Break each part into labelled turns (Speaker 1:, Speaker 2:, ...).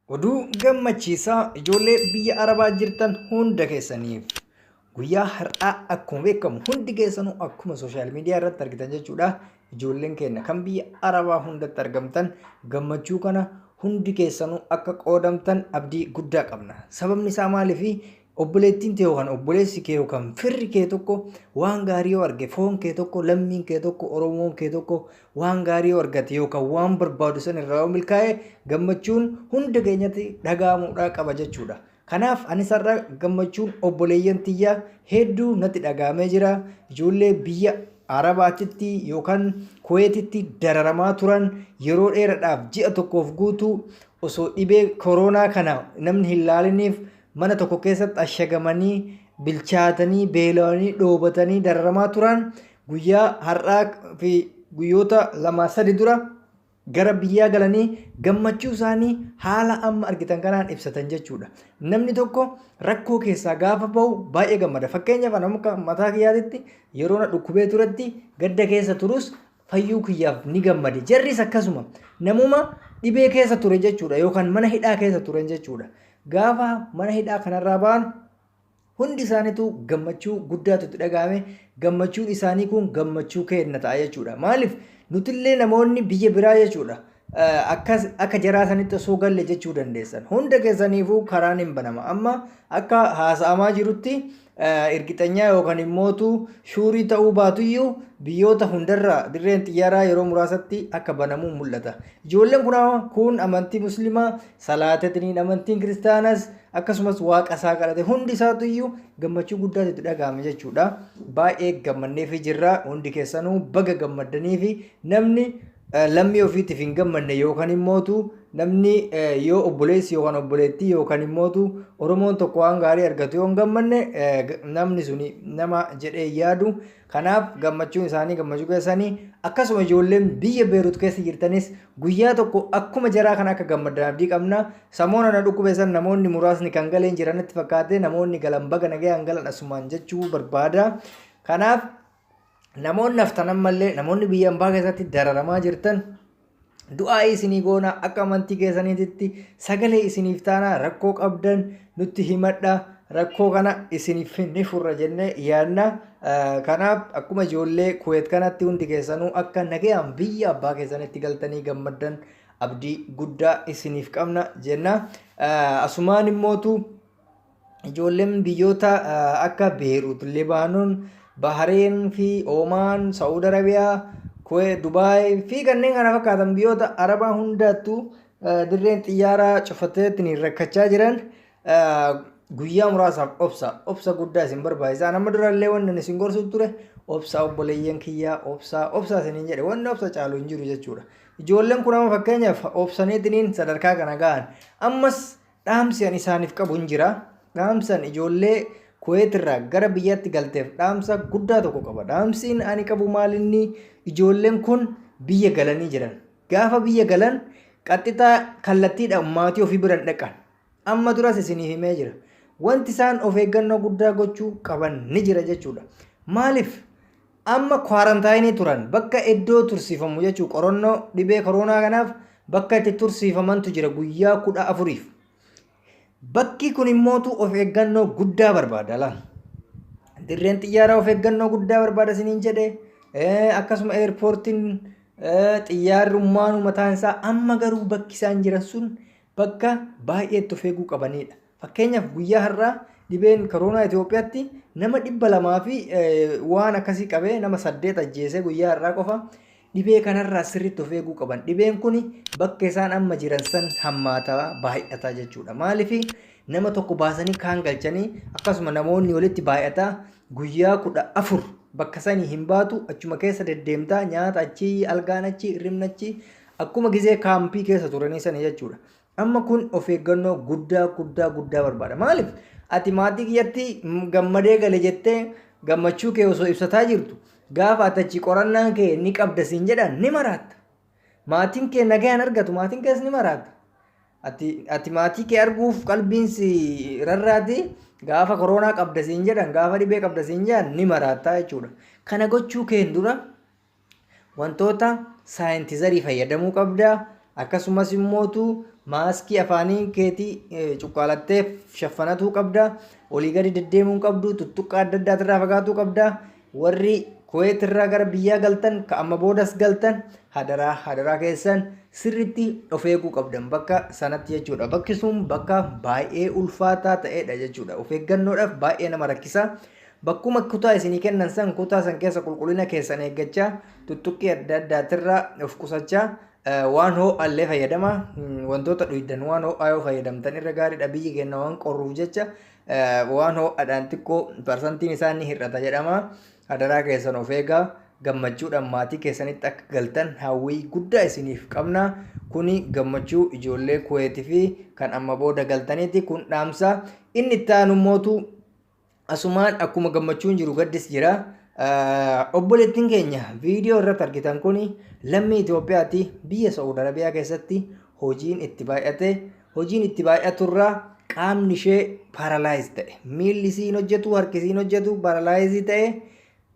Speaker 1: Oduu gammachiisaa ijoollee biyya Arabaa jirtan hunda keessaniif. Guyyaa har'aa akkuma beekamu hundi keessanuu akkuma social media irratti argitan jechuudha. Ijoolleen keenya kan biyya Arabaa hundatti argamtan gammachuu kana hundi keessanuu akka qoodamtan abdii guddaa qabna. Sababni isaa maaliifi obboleettiin tee yookaan obboleessi kee yookaan firri kee tokko waan gaarii yoo arge, foon kee tokko, lammiin kee tokko, Oromoon kee tokko waan gaarii yoo argate yookaan waan barbaadu san irraa yoo milkaa'e, gammachuun hunda keenyatti dhaga'amuudhaa qaba jechuudha. Kanaaf anis har'a gammachuun obboleeyyan tiyya hedduu natti dhaga'amee jira. Ijoollee biyya Arabaatitti yookaan Kuweetitti dararamaa turan yeroo dheeraadhaaf, ji'a tokkoof guutuu osoo dhibee koronaa kana namni hin laaliniif mana tokko keessatti ashagamanii, bilchaatanii, beela'anii, dhoobatanii dararamaa turan, guyyaa har'aa fi guyyoota 2-3 dura gara biyyaa galanii gammachuu isaanii haala amma argitan kanaan ibsatan jechuudha. Namni tokko rakkoo keessaa gaafa bahu baay'ee gammada. Fakkeenyaaf ani akka mataa kiyyaatitti yeroo na dhukkubee turetti gadda keessa turus fayyuu kiyyaaf ni gammade. Jarris akkasuma namuma dhibee keessa ture jechuudha yookaan mana hidhaa keessa turan jechuudha. Gaafa mana hidhaa kanarraa ba'an hundi isaaniitu gammachuu guddaatu itti dhaga'ame. Gammachuun isaanii kun gammachuu keenna ta'a jechuudha. Maaliif nutillee namoonni biyya biraa jechuudha akkas akka jaraa sanitti osoo galle jechuu dandeessan. Hunda keessaniifuu karaan hin banama. Amma akka haasa'amaa jirutti irgixanyaa yookaan immootu sure ta'uu baatuyyuu biyyoota hundarra dirreen xiyyaaraa yeroo muraasatti akka banamuu mul'ata. Ijoolleen kun amantii Muslimaa salaatatiniin, amantiin Kiristaanas akkasumas Waaqa isaa kadhate, hundi isaatu iyyuu gammachuu guddaatu itti dhaga'ame jechuudha. Baay'ee gammanneefii jirra. Hundi keessanuu baga gammaddanii fi namni lammii ofiitiif hin gammanne yookaan immootu namni yoo obboleessi yookaan obboleettii yookaan immootu Oromoon tokko waan gaarii argatu yoo hin gammanne, namni suni nama jedhee yaadu. Kanaaf gammachuun isaanii gammachuu keessanii. Akkasuma ijoolleen biyya Beerut keessa jirtanis guyyaa tokko akkuma jaraa kana akka gammaddan abdii qabna. Samoona na dhukkube san namoonni muraasni kan galeen jiranitti fakkaate. Namoonni galan baga nagayaan galan asumaan jechuu barbaada. Kanaaf namoonni haftan, ammallee namoonni biyya ambaa keessatti dararamaa jirtan, du'aa isinii goona. Akka amantii keessaniititti sagalee isiniif taana. Rakkoo qabdan nutti himadha, rakkoo kana isiniif ni furra jennee yaadna. Kanaaf akkuma ijoollee Kuweet kanatti hundi keessanuu akka nagayaan biyya abbaa keessanitti galtanii gammaddan abdii guddaa isiniif qabna jenna. Asumaan immootu ijoolleen biyyoota akka Beerut, Libaanon, Bahareen fi Oomaan, Saa'ud Arabiyaa, Kuwait, Dubaay fi kanneen kana fakkaatan biyyoota Arabaa hundattuu dirreen xiyyaaraa cufateetiin rakkachaa jiran, guyyaa muraasaaf obsa, obsa guddaa isin barbaachisa. Nama durallee wanni ani isin gorsu ture obsa, obboleeyyan kiyyaa, obsa, obsa isiniin jedhe. Wanni obsa caalu hin jiru jechuudha. Ijoolleen kun amma fakkeenyaaf obsaniitiniin sadarkaa kana ga'an. Ammas dhaamsi ani isaaniif qabu hin jira. Dhaamsan ijoollee Kuweet irraa gara biyyaatti galteef dhaamsa guddaa tokko qaba. Dhaamsiin ani qabu maalinni? Ijoolleen kun biyya galanii jiran. Gaafa biyya galan qaxxixaa kallattiidhaan maatii ofii biran dhaqan. Amma duras isiniif himee jira. Wanti isaan of eeggannoo guddaa gochuu qaban ni jira jechuudha. Maaliif? Amma quarantine turan, bakka iddoo tursiifamu jechuu, qorannoo dhibee koronaa kanaaf bakka itti tursiifamantu jira guyyaa 14f. Bakki kun immootu of eeggannoo guddaa barbaada laal. Dirreen xiyyaaraa of eeggannoo guddaa barbaada isiniin jedhe. Akkasuma airportiin, xiyyaarri ummaanuu mataan isaa. Amma garuu bakki isaan jiran sun bakka baay'ee itti of eeguu qabanidha. Fakkeenyaaf guyyaa har'aa dhibeen koronaa Itoophiyaatti nama 200 fi waan akkasii qabee nama 8 ajjeesee guyyaa har'aa qofa. Dhibee kanarraa sirriitti of eeguu qaban. Dhibeen kun bakka isaan amma jiran san hammaataa baay'ataa jechuudha. Maaliif? Nama tokko baasanii kaan galchanii, akkasuma namoonni walitti baay'ataa, guyyaa 14 bakka sanii hin baatu, achuma keessa deddeemtaa, nyaata achii, algaan achii, hirribni achii, akkuma gizee kaampii keessa turanii sanii jechuudha. Amma kun of eeggannoo guddaa guddaa guddaa barbaada. Maaliif? Ati maatii kiyyatti gammadee gale jettee gammachuu kee osoo ibsataa jirtu, gaafa ati achi qorannaan kee ni qabda siin jedhan ni maraatta. Maatiin kee nagayaan argatu, maatiin kees ni maraata. Ati maatii kee arguuf qalbiin si rarraati, gaafa koronaa qabda siin jedhan, gaafa dhibee qabda siin jedhan ni maraattaa jechuudha. Kana gochuu keen dura wantoota sanitizer fayyadamuu qabda. Akkasumas immootu Maaskii afaanii keetii cuqqaalattee shaffanatuu qabda. Olii gadi deddeemuu qabdu. Tuttuqqaa adda addaatirraa fagaatuu qabda. Warri Kuweet irraa gara biyyaa galtan, ka amma boodas galtan, hadaraa hadaraa keessan sirriitti of eeguu qabdan bakka sanatti jechuudha. Bakki sun bakka baay'ee ulfaataa ta'edha jechuudha. Of eeggannoodhaaf baay'ee nama rakkisa. Bakkuma kutaa isinii kennan san kutaa san keessa qulqullina keessan eeggachaa, tuttuqqii adda addaatirraa of qusachaa, waan ho'allee fayyadama. Wantoota dhuydan waan ho'aa yoo fayyadamtan irra gaariidha. Biyyi keenya waan qorruuf jecha waan ho'aadhaan xiqqoo parsantiin isaa ni hir'ata jedhama. Hadaraa keessan of eegaa. Gammachuudhaan maatii keessanitti akka galtan hawwii guddaa isiniif qabna. Kuni gammachuu ijoollee Kuweetii fi kan amma booda galtaniiti. Kun dhaamsa. Inni itti aanu mootu asumaan akkuma gammachuun jiru gaddis jira. Obboleettiin keenya viidiyoo irratti argitan kuni lammii Itoophiyaati. Biyya Saa'ud Arabiyaa keessatti hojiin itti baay'ate. Hojiin itti baay'aturraa qaamni ishee paralyze ta'e. Miilli isii hin hojjetu, harki isii hin hojjetu, paralyze ta'e.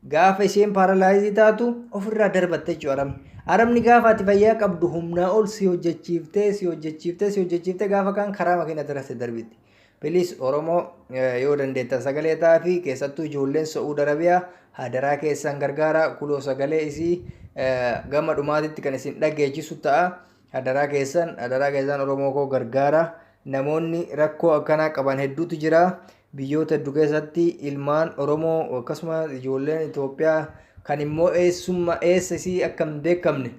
Speaker 1: Gaafa isheen paralyze taatu ofirraa darbatte jechuudha arabni. Arabni gaafa ati fayyaa qabdu humnaa ol si hojjechiiftee, si hojjechiiftee, si hojjechiiftee gaafa kaan karaa makiina irra si darbiti. Please Oromoo, yoo dandeettan sagalee ta'aa, keessattuu ijoolleen Saa'ud Arabiyaa hadaraa keessan gargaara. Kuloo sagalee isii gama dhumaatitti kan isin dhageechisu ta'a. Hadaraa keessan, hadaraa keessan, Oromoo koo gargaara. Namoonni rakkoo akkanaa qaban hedduutu jira. Biyyoota hedduu keessatti ilmaan Oromoo akkasuma ijoolleen Itoophiyaa kan immoo eessummaa eessa isii akka hin beekamne.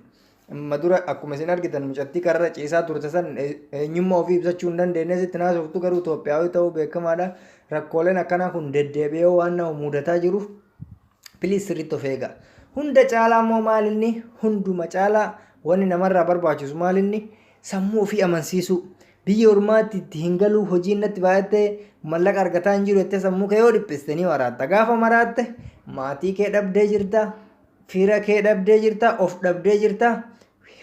Speaker 1: Amma dura akkuma isin argitan mucattii karra ciisaa turte san eenyummaa ofii ibsachuu hin dandeenye, sitti naasoftu, garuu Itoophiyaawii ta'uu beekamaadha. Rakkooleen akkanaa kun deddeebi'ee waan nama mudataa jiruuf please sirriitti of eegaa. Hunda caalaa immoo maalinni, hunduma caalaa wanni namarraa barbaachisu maalinni? Sammuu ofii amansiisuu. Biyya ormaatti itti hin galuu, hojiin natti baay'attee mallaqa argataa hin jiru jettee sammuu kee yoo dhiphiste ni maraatta. Gaafa maraatte maatii kee dhabdee jirta, fira kee dhabdee jirta, of dhabdee jirta,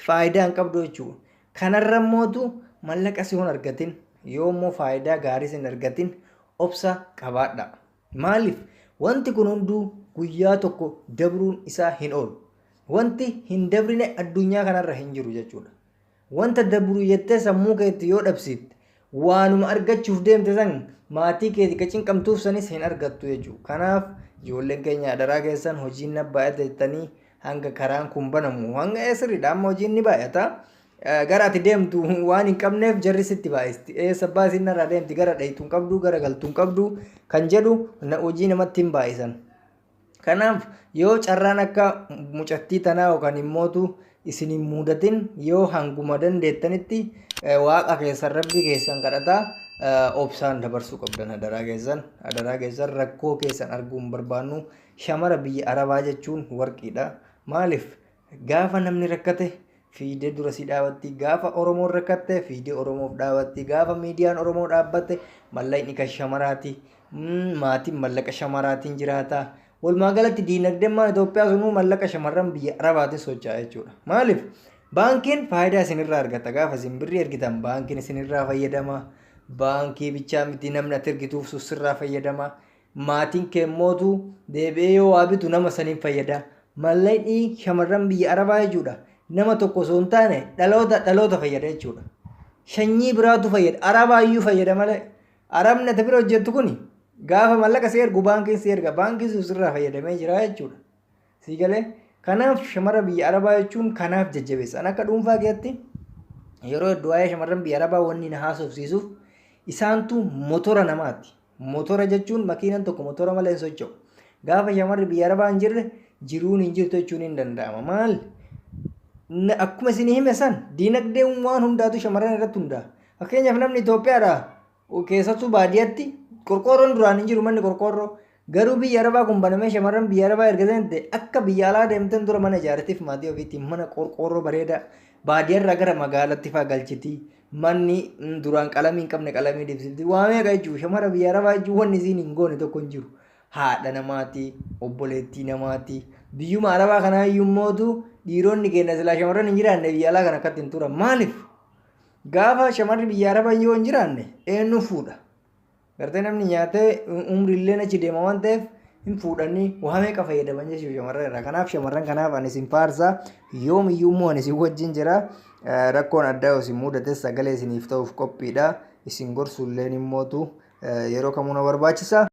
Speaker 1: faayidaa hin qabdu jechuudha. Kanarra mootu mallaqa si hin argatin, yoo immoo faayidaa gaarii hin argatin, obsa qabaadha. Maaliif? Wanti kun hunduu guyyaa tokko dabruun isaa hin oolu. Wanti hin dabrine addunyaa kanarra hin jiru jechuudha. Wanta dabru jettee sammuu keetti yoo dhabsiifte, waanuma argachuuf deemte san, maatii keeti ka cinqamtuuf sanis hin argattu jechuudha. Kanaaf ijoolleen keenya, adaraa keessan, hojiin na baay'ate jettanii hanga karaan kun banamu, hanga sirriidha, amma hojiin ni baay'ata. Gara ati deemtu waan hin qabneef jarri sitti baay'isti. Eessa baasiin narraa deemti, gara dhayitu hin qabdu, gara galtu hin qabdu kan jedhu hojii namatti hin baay'isan. Kanaaf yoo carraan akka mucattii tanaa yookaan immootu isin hin mudatin, yoo hanguma dandeettanitti waaqa keessan, rabbii keessan kadhataa obsaan dabarsuu qabdan. Hadaraa keessan, hadaraa keessan, rakkoo keessan arguu hin barbaannu. Shamara biyya Arabaa jechuun warqiidha. Maaliif? Gaafa namni rakkate fiidee dura si dhaabatti. Gaafa Oromoon rakkatte fiidee Oromoof dhaabatti. Gaafa miidiyaan Oromoo dhaabbatte mallaqni kan shamaraati. Maatiin mallaqa shamaraatiin jiraata. Walumaa galatti diinagdeen maan Itoophiyaa sunuu mallaqa shamarran biyya Arabaatiin socho'a jechuudha. Maaliif? Baankiin faayidaa isinirraa argata. Gaafa isin birrii ergitan baankiin isinirraa fayyadama. Baankii bichaa miti, namni ati ergituuf sirraa fayyadama. Maatiin kee mootu deebi'ee yoo waa bitu nama saniin fayyada. Mallaqni shamarran biyya Arabaa jechuudha. Nama tokko osoo hin taane dhaloota dhaloota fayyada jechuudha. Sanyii biraatu fayyada. Arabaayyuu fayyada malee. Arabni ati bira hojjettu kuni gaafa mallaqa si ergu baankiin si erga. Baankiin sun sirraa fayyadamee jira jechuudha. Sii galee? Kanaaf shamara biyya Arabaa jechuun kanaaf jajjabeessa. An akka dhuunfaa keetti yeroo hedduu waa'ee shamarran biyya Arabaa wanni na haasofsiisuuf isaantu motora namaati. Motora jechuun makiinaan tokko motora malee hin socho'u. Gaafa shamarri biyya Arabaa hin jirre jiruun hin jirtu jechuun hin danda'ama. Maal? Akkuma isin hime san diinagdeen waan hundaatu shamarran irratti hundaa'a. Fakkeenyaaf namni Itoophiyaadhaa keessattuu baadiyyaatti qorqoorroon duraan hin jiru, manni qorqoorroo. Garuu biyya Arabaa kun banamee shamarran biyya Arabaa erga seente akka biyya alaa deemteen dura mana ijaartiif maatii ofiitiin, mana qorqoorroo bareedaa baadiyyaarraa gara magaalatti faa galchiti. Manni duraan qalamii hin qabne qalamii dibsifti. Waa meeqa jechuudha? Shamara biyya Arabaa jechuun wanni isiin hin goone tokko hin jiru. Haadha namaati, obboleettii namaati. Biyyuma Arabaa kanaa iyyuu mootu dhiironni keenya silaa shamarran hin jiraanne biyya alaa kana akkatti hin turan. Maaliif? Gaafa shamarri biyya Arabaa yoo hin jiraanne eenyu fuudha? Gartee namni nyaatee umriillee achi deema waan ta'eef Hin fuudhanii waa meeqa fayyadaman jechuudha shamarran irraa. Kanaaf shamarran kanaaf ani isin faarsa, yoomiyyuu immoo ani isin wajjin jira. Rakkoon addaa yoo isin mudates sagalee isiniif ta'uuf qophiidha. Isin gorsulleen immootu yeroo kamuu na barbaachisa.